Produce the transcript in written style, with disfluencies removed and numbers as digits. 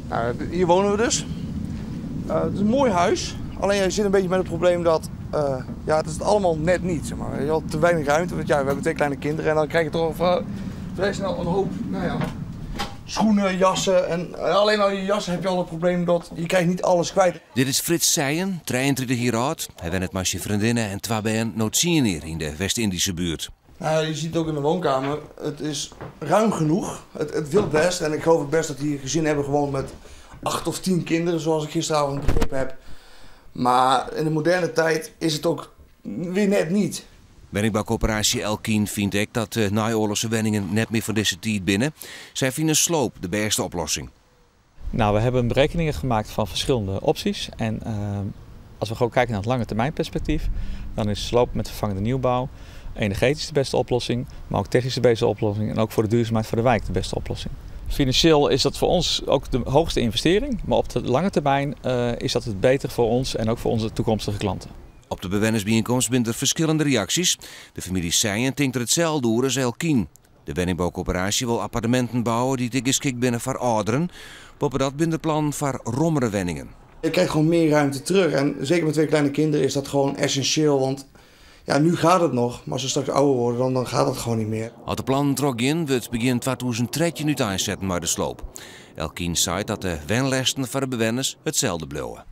Nou, hier wonen we dus. Het is een mooi huis. Alleen je zit een beetje met het probleem dat ja, het is het allemaal net niet. Zeg maar. Je hebt te weinig ruimte, want ja, we hebben twee kleine kinderen en dan krijg je toch vrij snel een hoop, nou ja, schoenen, jassen. En alleen al je jassen heb je al het probleem dat je krijgt niet alles kwijt. Dit is Frits Seijen, 33 jaar oud. Hij wennet met zijn vriendinnen en twee bern nood hier in de West-Indische buurt. Nou, je ziet het ook in de woonkamer. Het is ruim genoeg. Het wil best. En ik geloof ook best dat hier gezinnen hebben gewoond met 8 of 10 kinderen, zoals ik gisteravond begrepen heb. Maar in de moderne tijd is het ook weer net niet. Wenningbouwcoöperatie Elkien vindt ik dat de naoorlogse wenningen net meer van deze tijd binnen. Zij vinden sloop de beste oplossing. Nou, we hebben berekeningen gemaakt van verschillende opties. En als we gewoon kijken naar het lange termijn perspectief, dan is sloop met vervangende nieuwbouw energetisch de beste oplossing, maar ook technisch de beste oplossing en ook voor de duurzaamheid van de wijk de beste oplossing. Financieel is dat voor ons ook de hoogste investering, maar op de lange termijn is dat het beter voor ons en ook voor onze toekomstige klanten. Op de bewennersbijeenkomst zijn er verschillende reacties. De familie Seijen tinkt er hetzelfde door als Elkien. De wenningbouwcoöperatie wil appartementen bouwen die geschikt binnen voor ouderen. Boppedat binnen plan voor rommere wenningen. Je krijgt gewoon meer ruimte terug en zeker met twee kleine kinderen is dat gewoon essentieel, want ja, nu gaat het nog, maar als ze straks ouder worden, dan gaat het gewoon niet meer. Als de plan trok in, wordt begin 2013 nu uitzetten met de sloop. Elkien zei dat de wenlesten voor de bewoners hetzelfde blijven.